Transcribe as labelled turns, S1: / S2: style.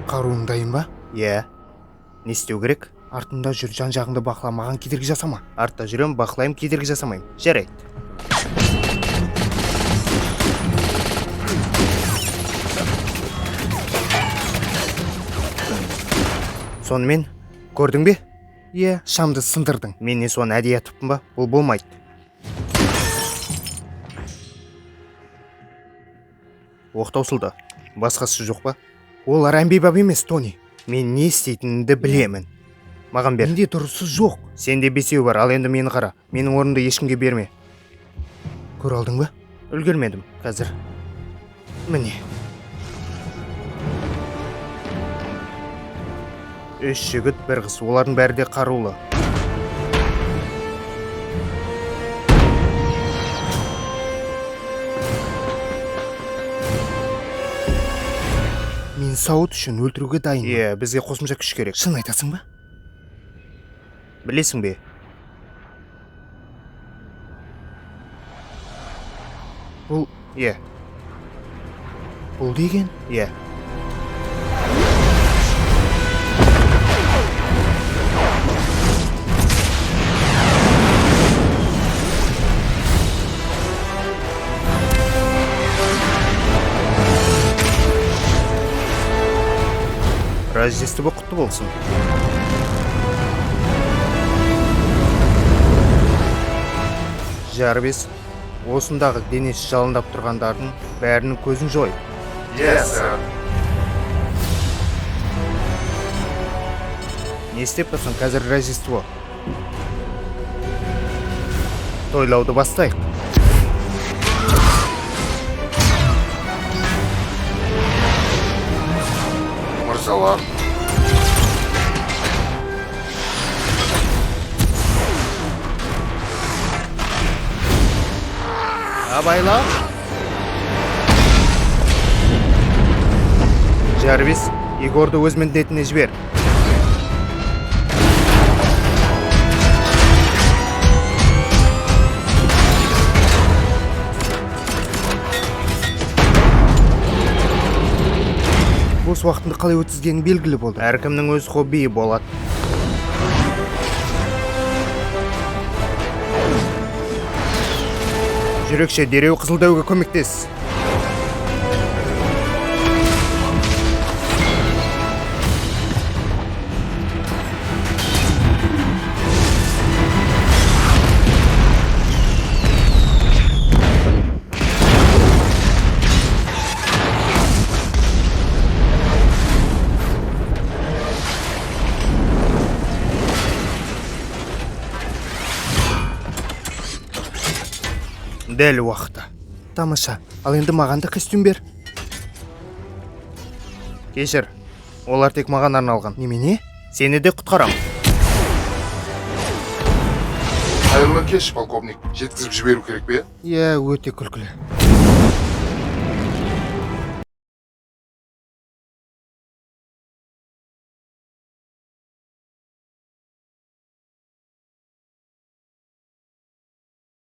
S1: Қаруың дайын ба?
S2: Иә. Не істеу керек?
S1: Артында жүр, жан жағыңды бақыла, маған кедергі жасама.
S2: Артта жүрем, бақылаймын, кедергі жасамаймын. Жарайды. Сонымен, көрдің бе?
S1: Иә, шамды сындырдың.
S2: Мен не соны әдейі атыппын ба? Бұл болмайды. Оқ таусылды. Басқасы жоқ па?
S1: Олар әмбебап емес, Тони.
S2: Мен не істейтінімді білемін. Маған бер.
S1: Менде дұрысы жоқ.
S2: Сенде бесеу бар, ал енді мені қара. Менің орнымды ешкімге берме.
S1: Көре алдың ба?
S2: Үлгермедім. Қазір.
S1: Міне.
S2: Үш жігіт, бір қыз. Олардың бәрі де қарулы.
S1: Мен сауыт үшін өлтіруге дайынмын.
S2: Иә, бізге қосымша күш керек.
S1: Шын айтасың ба?
S2: Білесің бе?
S1: Бұл
S2: Иә,
S1: бұл деген
S2: иә. Рождество құтты болсын. Жарвис, осындағы денесі жалындап тұрғандардың бәрінің көзін жой.
S3: Иә, сэр.
S2: Не істеп тұрсың, қазір Рождество. Тойлауды бастайық.
S3: Мырзалар,
S2: Абайла. Жарвис, Егорды өз міндетіне жібер.
S1: Бос уақытыңды қалай өткізгенің белгілі болды.
S2: Әркімнің өз хоббиі болады. Жүрекше, дереу қызыл дәуге көмектес. Дәл уақыты.
S1: Тамаша. Ал енді маған да костюм бер.
S2: Кешір. Олар тек маған арналған.
S1: Немене?
S2: Сені де құтқарам.
S3: Қайырлы кеш, полковник. Жеткізіп жіберу керек пе?
S1: Иә, өте күлкілі.